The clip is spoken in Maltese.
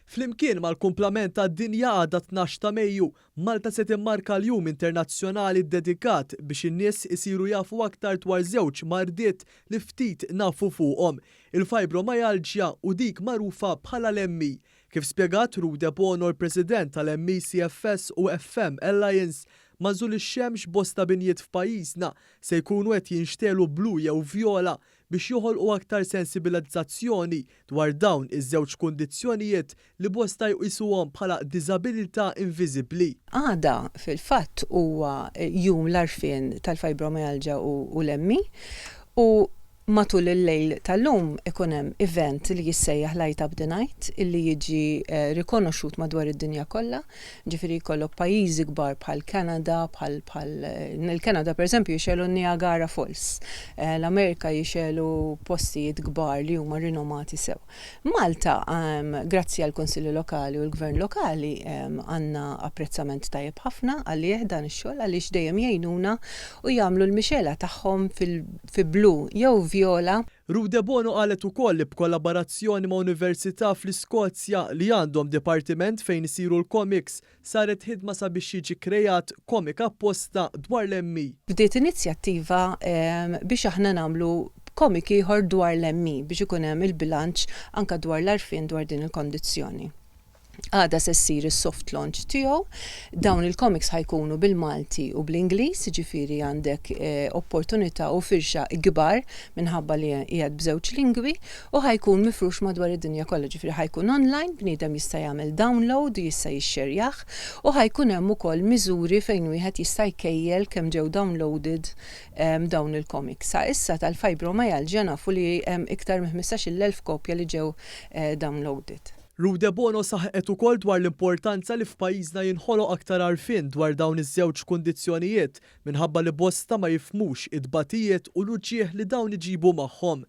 Flimkien mal-kumplament tad-dinja għada 12 ta' Mejju, Malta se timmarka l-Jum Internazzjonali ddedikat biex in-nies isiru jafu aktar dwar żewġ mardiet li ftit nafu fuqhom, il-fibromyalgia u dik magħrufa bħala l-ME. Kif spjegat Ruth Debono l-President tal-ME CFS u FM Alliance, ma' nżul ix-xemx bosta binjiet f'pajjiżna se jkunu qed jinxtegħlu blu jew vjola biex joħolqu aktar sensibilizzazzjoni dwar dawn iż-żewġ kundizzjonijiet li bosta jqisuhom bħala diżabilità inviżibbli. Għada fil-fatt huwa jum l-għarfien tal-fibromyalgia u l-ME u matul il-lejl tal-lum ikun hemm event li jissejjaħ Light Up the Night illi jiġi rikonoxxut madwar id-dinja kollha. Ġifieri jkollok pajjiżi kbar bħal Kanada, bħal bħal il-Kanada pereżempju jixegħlu n-Niagara Falls. L-Amerika jixegħlu postijiet kbar li huma rinomati sew. Malta, grazzi għall-Kunsilli Lokali u l-Gvern Lokali, għandna apprezzament tajjeb ħafna għalih dan ix-xogħol għaliex dejjem jgħinuna u jagħmlu l-mixegħla tagħhom fi blu jew vjola. Ruth Debono qalet ukoll li b'kollaborazzjoni ma' università fl-Iskozja li għandhom dipartiment fejn isiru l-comics, saret ħidma sabiex jiġi kkreat comic apposta dwar l-ME. Bdiet inizjattiva biex aħna nagħmlu comic ieħor dwar l-ME biex ikun hemm il-bilanċ anke dwar l-għarfien dwar din il-kondizzjoni. Għada se ssir is-soft launch tiegħu. Dawn il-comics ħa jkunu bil-Malti u bl-Ingliż, jiġifieri għandek opportunità u firxa ikbar minħabba li qiegħed b'żewġ lingwi u ħa jkun mifrux madwar id-dinja kollha, ġifieri ħa jkun online, bniedem jista' jagħmel download u jista' jixxerjah u ħa jkun hemm ukoll miżuri fejn wieħed jista' jkejjel kemm ġew downloaded dawn il-comics. Sa issa tal-fibromyalgia nafu li hemm iktar minn 15,000 kopja li ġew downloaded. Ruth Debono saħqet ukoll dwar l-importanza li f'pajjiżna jinħoloq aktar għarfien dwar dawn iż-żewġ kundizzjonijiet minħabba li bosta ma jifhmux it-tbatijiet u l-uġigħ li dawn iġibu magħhom.